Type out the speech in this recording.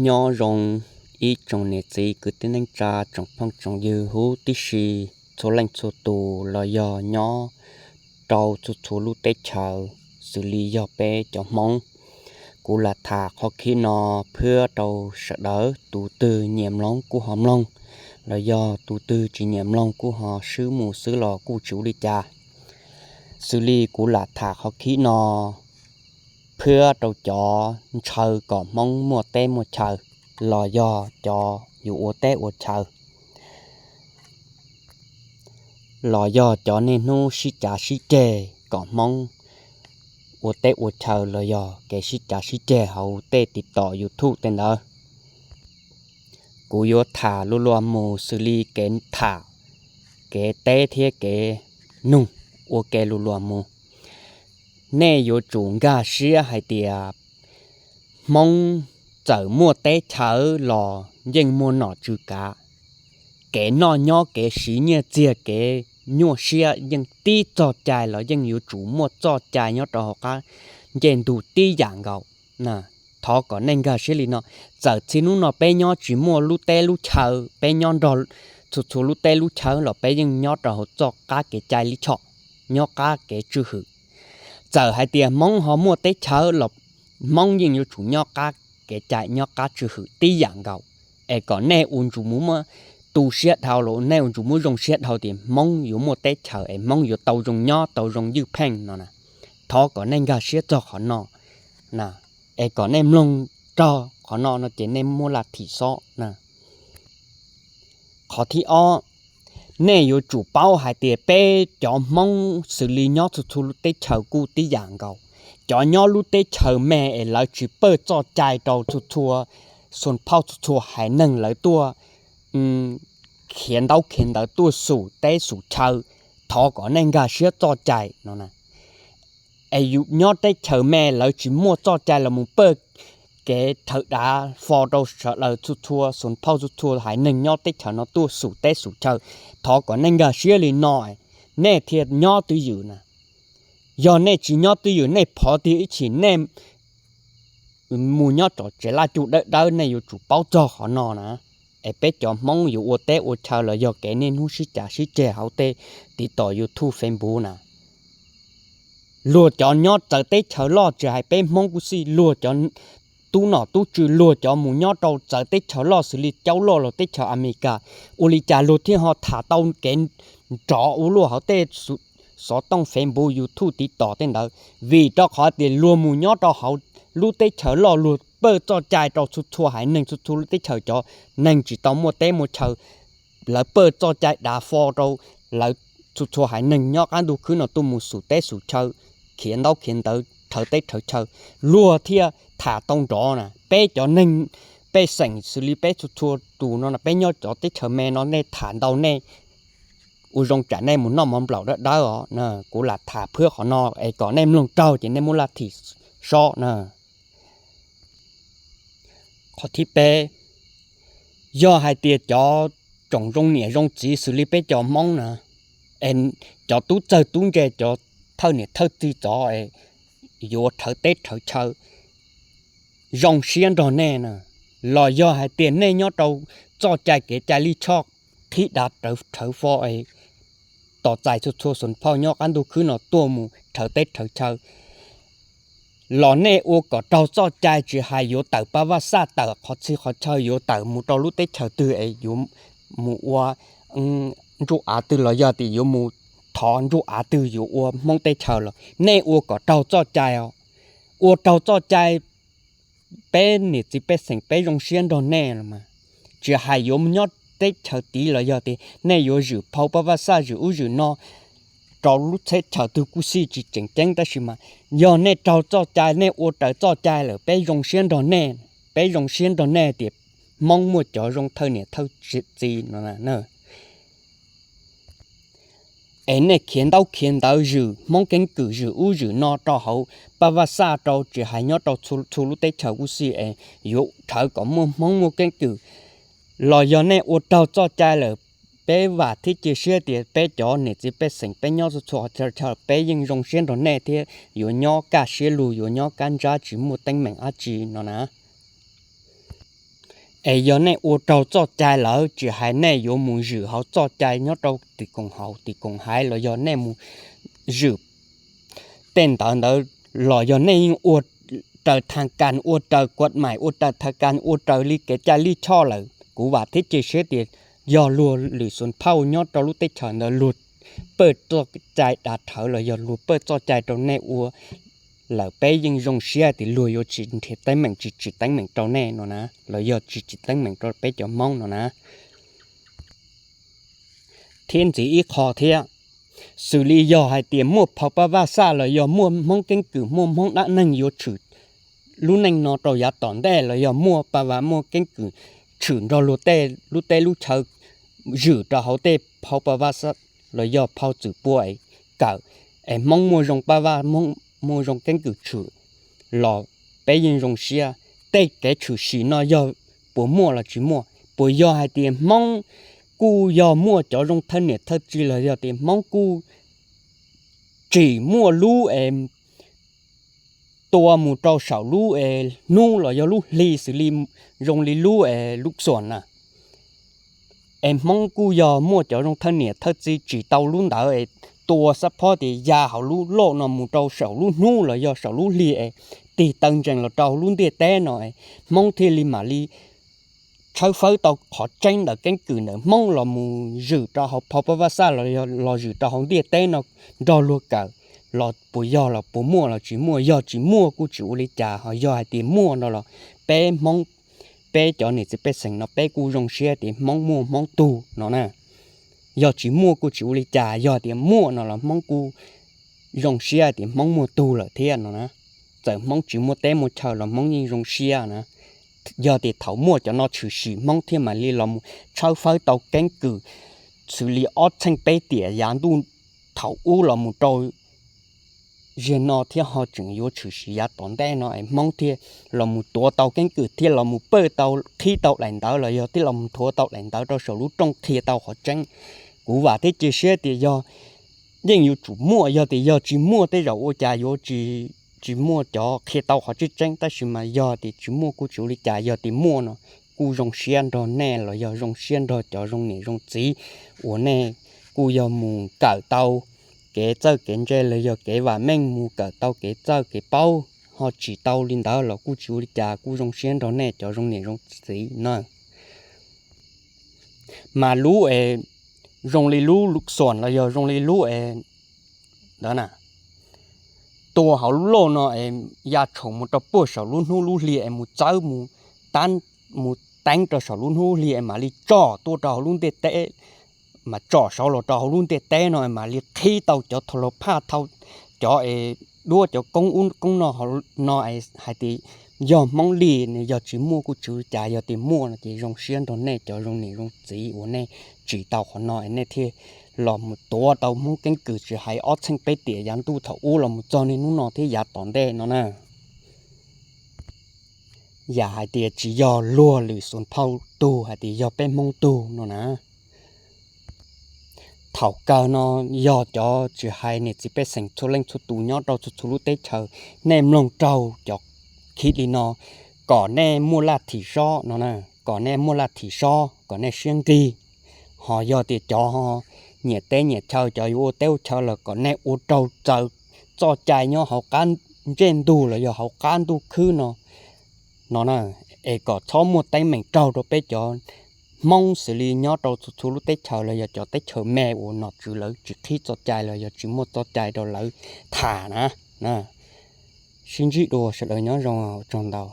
Nyob zoo ib tsoom niam txiv kwv tij neej tsa tsoom phooj tsoom ywg huv tib si, txhua leej txhua tus los yog nyob rau txhua txhua lub teb chaws, xws li yog peb cov Hmoob. Kuv lam tham qhov khib no phiab rau sawv daws, tus twg nyiam mloog kuj ho mloog, los yog tus twg tsis nyiam mloog kuj ho swb mus xwb los kuj tsis ua li cas. Xws li kuv lam tham qhov khib no phiab rau cov ntshaw kom Hmoob muaj teb muaj chaw, los yog cov yuav ua teb ua chaw, los yog cov niaj hnub sib cav sib ceg kom Hmoob ua teb ua chaw los yog kev sib cav sib ceg hauv tej TikTok, YouTube tej ntawd. Kuv yuav tham luag luag mus xws li kev tham, kev teb thiab kev nug, ua ke luag luag mus. Nej yuav tsum nkag siab hais tias Hmoob txawm muaj teb chaws los yeej muaj nom tswv kav. Kev noj nyob, kev siv nyiaj txiag, kev nyuaj siab yeej tib txoj cai los yeej yuav tsum muaj txoj cai nyob rau hauv qab ncej ntug tib yam nkaus. Thov kom nej nkag siab li no, txawm txij hnub no peb nyob tsis muaj lub teb lub chaw, peb nyob nrog txhua txhua lub teb lub chaw los peb yeej nyob rau hauv txoj qab kev cai lij choj, nyob qab kev tswj hwm. Txawm hais tias Hmoob ho muaj teb chaws los Hmoob yeej yuav tsum nyob qab kev cai, nyob qab tswj hwm tib yam nkaus. Es kom nej ua ntsum mus muab tu siab dhau los nej ua ntsum muab zoo siab dhau tias Hmoob yuav muaj teb chaws es Hmoob yuav tau zoo nyob tau zoo ywj pheej no na. Thov kom nej nkag siab txog qhov no na, es kom nej mloog raug qhov no no ces nej muab laj thim sob na. Qhov thib ob, nej yuav tsum paub hais tias peb cov Hmoob xws li nyob txhua txhua lub teb chaws kuj tib yam nkaus. Cov nyob lub teb chaws me es lawv tsis pawj txoj cai rau txhua txhua xu phauj txhua txhua haiv neeg lawv tuaj khiav ntaub khiav ntawv tuaj xum teb xum chaw, thov kom nej nkag siab txoj cai no na. Es yus nyob teb chaws me lawv tsis muaj txoj cai los mus pawj kev rhawv dav fo rau sawv daws txhua txhua xu phauj txhua txhua haiv neeg nyob teb chaws no tuaj xum teb xum chaw, thov kom nej nkag siab li no, nej thiaj nyob twj ywm na. Yog nej tsis nyob twj ywm nej phov tiag ib chim nej mus nyob rau tsev laj cuj dawb dawb nej yuav tsum paub txog qhov no na. Es peb cov Hmoob yuav ua teb ua chaw los yog kev niaj hnub sib cav sib ceg hauv tej TikTok, YouTube, Facebook na, luag cov nyob txawv teb chaws loj tsis hais peb Hmoob kuj xij, luag cov tub nom tub tswv luag cov mus nyob rau txawv teb chaws loj xws li Caub Loj los teb chaws Amelikas, ua li cas luag thiaj ho tham tau kev nrov ua luaj hauv tej xov tooj, Facebook, YouTube, TikTok tej ntawd? Vim rau qhov tias luag mus nyob rau hauv lub teb chaws loj luag pawj txoj cai rau txhua txhua haiv neeg txhua txhua lub teb chaws cov neeg tsis tau muaj teb muaj chaw, lawv pawj txoj cai dav fo rau lawv txhua txhua haiv neeg nyob qab ntuj khwb no tuaj mus xum teb xum chaw, khiav ntaub khiav ntawv rhawv teb rhawv chaw, luag thiaj tham tau nrov na. Peb cov neeg pej xeem xws li peb txhua txhua tus no peb nyob cov teb chaws me no nej tham ntau nej ua zoo tsam nej mus noj mov nplaum dawb dawb os. Kuv lam tham phwb qhov no es kom nej mloog raug ces nej muab laj thim sob na. Qhov thib peb, yog hais tias cov tsoom zoo niam zoo txiv xws li peb cov Hmoob na, es cov tub txawg tub ntse, cov thawj niam thawj txiv txov es yuav rhawv teb rhawv chaw zoo siab nrog nej na, los yog hais tias nej nyob rau txoj cai kev cai lij choj qhib dav rhawv fo es tos txais txhua txhua xu phauj nyob qab ntuj khwb no tuaj mus rhawv teb rhawv chaw, los nej ua kom raug txoj cai, tsis hais yuav tawm pab vaj xaj, tawm qhov txhia qhov chaw, yuav tawm mus rau lub teb chaws twg es yuav mus ua ntsuj av twg los yog tias yuav mus thov ntsuj av twg yuav ua Hmoob teb chaws los nej ua kom raug txoj cai os. Ua raug txoj cai, peb niam txiv pej xeem peb zoo siab nrog nej los mas. Tsis hais yuav nyob teb chaws tid los yog tias nej yuav zwm phau pab vaj xaj zwm ub zwm no rau lub teb chaws twg kuj xij tsis tseem ceeb, tab sis mas yog nej raug txoj cai, nej ua raws txoj cai lawm peb zoo siab nrog nej, peb zoo siab nrog nej tias Hmoob muaj cov zoo thawj niam thawj txiv no. Es nej khiav ntaub khiav ntawv zwm Hmoob keeb kwm zwm ub zwm no rau hauv pab vaj xaj rau tsis hais nyob rau txhua lub teb chaws kuj xij es yuav rhawv kom muaj Hmoob muaj keeb kwm, los yog nej ua raug txoj cai lawm, peb vam thiab cia siab tias peb cov niam txiv pej xeem peb nyob txhua txhua chaw peb yeej zoo siab nrog nej thiab yuav nyob kaj siab lug, yuav nyob kaj ntsab tsis muaj teeb meem dab tsi no na. Es yog nej ua raug txoj cai lawm, tsis hais nej yuav mus zwm hauv txoj cai nyob rau tim koom haum tim koom haiv los yog nej mus zwm tej ntawv ntawd los yog nej yeej ua raws thaj kas, ua raws kuam maim, ua raws thaj kas, ua raws li kev cai lij choj lawm, kuv vam thiab cia siab tias yog luag lwm xuas phauj nyob rau lub teb chaws ntawd luag pawj txoj cai dav rhawv los yog luag pawj txoj cai rau nej ua lawm, peb yeej zoo siab tias luag yuav tsis nrhiav teeb meem, tsis tsim teeb meem rau nej no na, los yog tsis tsim teeb meem rau peb cov Hmoob no na. Thiab ntxiv ib qho thiab, xws li yog hais tias muaj phau Paj Vaj Xaj los yog muaj Hmoob keeb kwm, muaj Hmoob dab neeg yuav tshwm lub neej no rau yav tom ntej los yog muaj Paj Vaj muaj keeb kwm tshwm nrog luag tej lub teb lub chaw, zwm rau hauv tej phau Paj Vaj Xaj los yog phau txwm pua es kawm, es Hmoob muaj zoo Paj Vaj, Hmoob muaj zoo keeb kwm tshwm los peb yeej zoo siab. Tej kev tshwm sim no yog puas muaj los tsis muaj? Puas yog hais tias Hmoob kuj yog muaj cov zoo thawj niam thawj txiv los yog tias Hmoob kuj tsim muaj lub es tua mus rau saum lub es hnub los yog lub hli xws li zoo li lub es lub xuas na? Es Hmoob kuj yog muaj cov zoo thawj niam thawj txiv tsim tau lub ntawd es tua xab phob tias ya hauv lub loj no mus rau saum lub hnub los yog saum lub hli es tig taw ntsees los rau hauv lub ntiaj teb no, Hmoob thiaj li mam li tshawb fawb tau qhov tseeb ntawm keeb kwm ntawm Hmoob los mus zwm rau hauv phau Paj Vaj Xaj los yog los zwm rau hauv ntiaj teb no nrog luag kawm, los puas yog los puas muaj los tsis muaj? Yog tsis muaj kuj tsis ua li cas, ho yog hais tias muaj no los peb Hmoob, peb cov niam txiv pej xeem no peb kuj zoo siab tias Hmoob muaj Hmoob tug no na. Yog tsis muaj kuj tsis ua li cas, yog tias muaj no los Hmoob kuj zoo siab tias Hmoob muaj tug lawm thiab no na. Txawm Hmoob tsis muaj teb muaj chaw los Hmoob yeej zoo siab na. Yog tias thaum muaj cov no tshwm sim Hmoob thiaj mam li los mus tshawb fawb tau keeb kwm xws li ob txheej peb tiam yav ntuj thaum ub los mus rau ziag no thiab ho tseem yuav tshwm sim yav tom ntej no es Hmoob thiaj los mus tuav tau keeb kwm, thiaj los mus pawj tau, qhib tau daim ntawv los yog thiaj los mus nthuav tau daim ntawv rau saum lub rooj qhia tau qhov tseeb. Kuv vam thiab cia siab tias yog yeej yuav tsum muaj, yog tias yog tsis muaj tej zaum ua cas yuav tsis muaj cov qhia tau qhov tseeb tseeb, tab sis mas yog tias tsis muaj kuj tsis ua li cas, yog tias muaj no kuj zoo siab nrog nej los yog zoo siab nrog cov zoo niam zoo txiv uas nej kuj yog mus kawm tau kev txawj kev ntse los yog kev vam meej, mus kawm tau kev txawj kev paub, ho tsis tau li ntawd los kuj tsis ua li cas, kuj zoo siab nrog nej cov zoo niam zoo txiv na. Mas lub es zoo li lub xuas los yog zoo li lub es ntawd na, tua hauv lub loj no es ya tshaum mus rau puag saum lub hnub lub hli es mus txawb mus, tab mus teeb rau saum lub hnub lub hli es mam li tsom tuaj rau hauv lub ntiaj teb, mas tsom saud los rau hauv lub ntiaj teb no es mam li qhib tau cov thau las phaj thau, cov es duab cov koob ub koob no no es hais tias yog Hmoob li, yog tsis muaj kuj tsis ua li cas, yog tias muaj no ces zoo siab nrog nej cov zoo niam zoo txiv uas nej tsim tau qhov no es nej thiaj los mus tuav tau Hmoob keeb kwm tsis hais ob txheej peb tiam yav ntuj thaum ub los mus txog niaj hnub no thiab yav tom ntej no na. Yam hais tias tsis yog luag lwm xuas phauj tug hais tias yog peb Hmoob tug no na. Thaum kawg no yog cov tsis hais niam txiv pej xeem txhua leej txhua tus nyob rau txhua txhua lub teb chaws, nej mloog raug cov clip li no kom nej muaj laj thim sob no na, kom nej muaj laj thim sob kom nej siab nqig. Ho yog tias cov nyiam teb nyiam chaw, cov yuav ua teb ua chaw los kom nej ua raug txaws txoj cai nyob hauv qab ntsej ntug los yog hauv qab ntuj khwb no no na, es kom txhob muaj teeb meem raug rau peb cov Hmoob xws li nyob rau txhua txhua lub teb chaws los yog cov teb chaws me uas nom tswv lawv tsis qhib txoj cai los yog tsis muaj txoj cai rau lawv tham na. Sib ntsib dua, sawv daws nyob zoo, tsaug ntau.